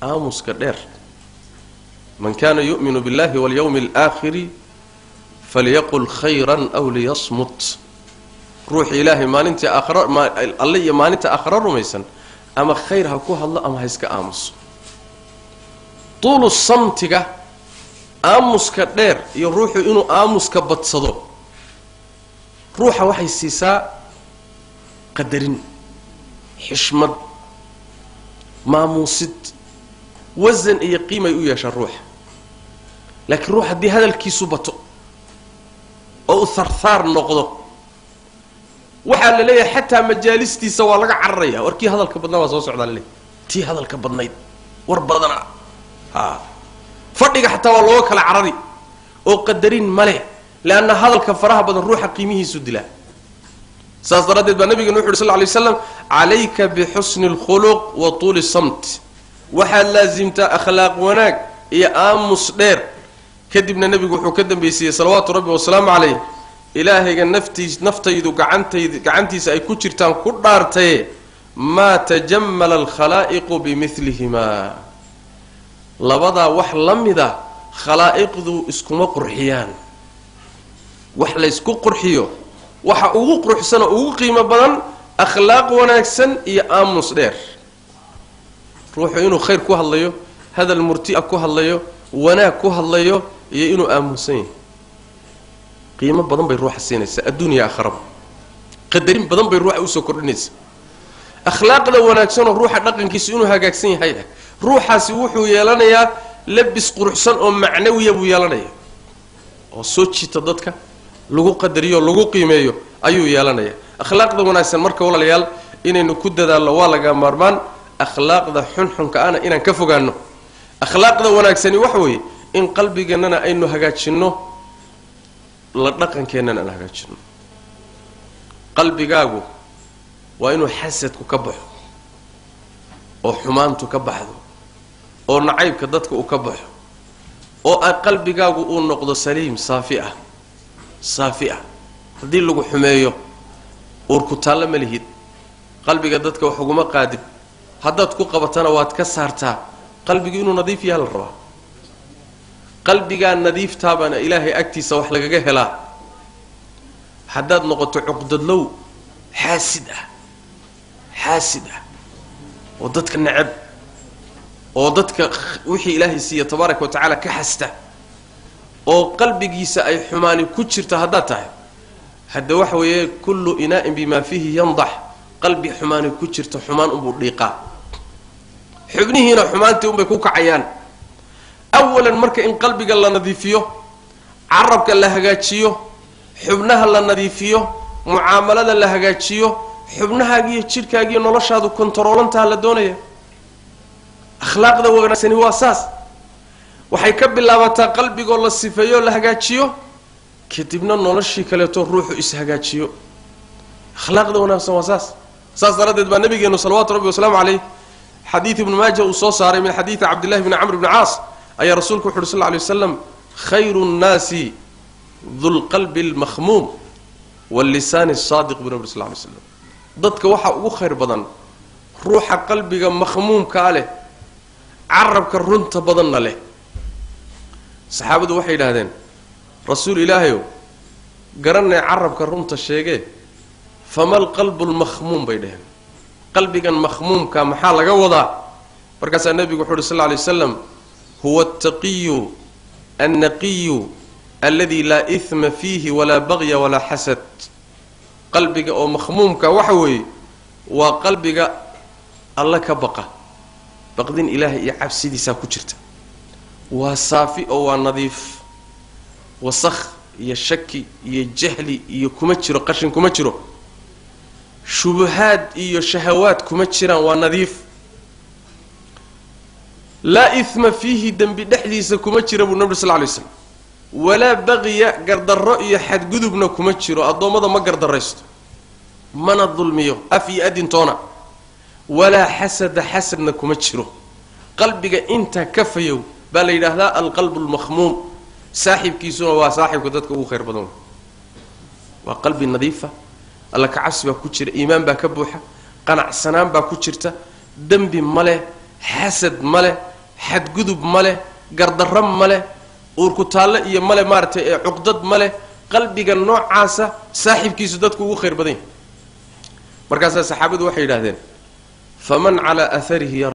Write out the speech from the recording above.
Aamuska dheer, man kaana yu'minu billahi walyawmi alaakhiri falyaqul khayran aw liyasmut. Ruuxi ilaahay maalintii aakharo, alle iyo maalinta aakharo rumaysan, ama khayr ha ku hadlo ama ha iska aamuso. Tuulu samtiga, aamuska dheer, iyo ruuxu inuu aamuska badsado, ruuxa waxay siisaa qadarin, xishmad, maamuusid, wasan iyo qiimay u yeeshaa ruuxa. Laakiin ruux haddii hadalkiisu bato oo u tharthaar noqdo, waxaa la leeyahay xataa majaalistiisa waa laga cararaya. War kii hadalka badnaa waa soo socdaa laleeyahy, tii hadalka badnayd, war badanaa, a fadhiga xataa waa looga kala carari oo qadarin male, leanna hadalka faraha badan ruuxa qiimihiisu dilaa. Saas daraaddeed baa nabigena wuxu uhi sal ly slam, calayka bixusni alkhuluq wa tuuli samt. Waxaad laasimtaa akhlaaq wanaag iyo aamus dheer. Kadibna nebigu wuxuu ka dambaysiiyey salawaatu rabbi wasalaamu calayh, ilaahayga naftiis naftaydu gacantayd gacantiisa ay ku jirtaan ku dhaartaye, maa tajamala alkhalaa'iqu bimilihimaa, labadaa wax la mida khalaa'iqdu iskuma qurxiyaan. Wax laysku qurxiyo waxa ugu quruxsan oo ugu qiimo badan akhlaaq wanaagsan iyo aamus dheer. Ruuxu inuu khayr ku hadlayo, hadal murtia ku hadlayo, wanaag ku hadlayo, iyo inuu aamusan yahay, qiimo badan bay ruuxa siinaysaa adduunya aakharaba, qadarin badan bay ruuxa usoo kordhinaysaa. Akhlaaqda wanaagsanoo ruuxa dhaqankiisu inuu hagaagsan yahay ah, ruuxaasi wuxuu yeelanayaa labis quruxsan oo macnawiya buu yeelanaya, oo soo jiita dadka, lagu qadariyo, lagu qiimeeyo ayuu yeelanaya akhlaaqda wanaagsan. Marka walaalayaal, inaynu ku dadaallo waa laga maarmaan, akhlaaqda xunxunka ana inaan ka fogaano. Akhlaaqda wanaagsani waxa weeye in qalbigeennana aynu hagaajinno, la dhaqankeennana aan hagaajinno. Qalbigaagu waa inuu xasadku ka baxo, oo xumaantu ka baxdo, oo nacaybka dadka uu ka baxo, oo qalbigaagu uu noqdo saliim, saafi ah, saafi ah. Haddii lagu xumeeyo, uurku taallo ma lihid, qalbiga dadka wax uguma qaadid, haddaad ku qabatana waad ka saartaa. Qalbigu inuu nadiif yaha la rabaa. Qalbigaa nadiiftaabaana ilaahay agtiisa wax lagaga helaa. Haddaad noqoto cuqdadlow xaasid ah, xaasid ah oo dadka necab, oo dadka wixii ilaahay siiya tabaaraka wa tacaala ka xasta, oo qalbigiisa ay xumaani ku jirta haddaad tahay, hadda waxa weeye kullu inaa'in bimaa fiihi yandax. Qalbi xumaani ku jirta xumaan unbuu dhiiqaa, xubnihiina xumaantii unbay ku kacayaan. Awalan marka in qalbiga la nadiifiyo, carabka la hagaajiyo, xubnaha la nadiifiyo, mucaamalada la hagaajiyo, xubnahaagiiyo jidhkaagiiyo noloshaadu kontaroolantaha la doonaya. Akhlaaqda wanaagsani waa saas, waxay ka bilaabataa qalbigoo la sifeeyo, la hagaajiyo, kadibna noloshii kaleeto ruuxu ishagaajiyo. Akhlaaqda wanaagsan waa saas. Saas daraaddeed baa nabigeenu salawaatu rabbi wasalaamu caleyh, xadiid ibnu maaja uu soo saaray min xadiidi cabdillahi bni camr bni caas, ayaa rasuulku wuxu uhi sal ly waslam, khayru nnaasi dulqalbi almakhmuum wallisaani asaadiq, buu nabi sal ly slam. Dadka waxaa ugu khayr badan ruuxa qalbiga makhmuumkaa leh, carabka runta badanna leh. Saxaabadu waxay yidhaahdeen, rasuul ilaahayow, garanay carabka runta sheegee, fama alqalbu lmakhmuum, bay dheheen, qalbigan makhmuumka maxaa laga wadaa? Markaasaa nebigu wuxu uhi sal ly waslam, huwa altaqiyu annaqiyu aladi laa ihma fiihi walaa bagya walaa xasad. Qalbiga oo makhmuumka waxa weeye waa qalbiga alla ka baqa, baqdin ilaahay iyo cabsidiisaa ku jirta, waa saafi oo waa nadiif, wasakh iyo shaki iyo jahli iyo kuma jiro, qashin kuma jiro, shubuhaad iyo shahawaad kuma jiraan, waa nadiif. Laa ihma fiihi, dembi dhexdiisa kuma jira, buu nabi sal ly slam, walaa baqiya, gardarro iyo xadgudubna kuma jiro, addoommada ma gardarraysto mana dulmiyo af iyo adintoona, walaa xasada, xasadna kuma jiro. Qalbiga intaa ka fayow baa la yidhaahdaa alqalbu almakhmuum, saaxibkiisuna waa saaxibka dadka ugu khayr badan. Waa qalbi nadiifa, alla ka cabsi baa ku jira, iimaan baa ka buuxa, qanacsanaan baa ku jirta, dembi ma leh, xasad ma leh. Xadgudub ma leh, gardarro ma leh, uurkutaalle iyo male maaragtay ee cuqdad ma leh. Qalbiga noocaasa saaxibkiisu dadku ugu khayr badan yahay. Markaasaa saxaabadu waxay yidhahdeen, faman calaa atharihi ya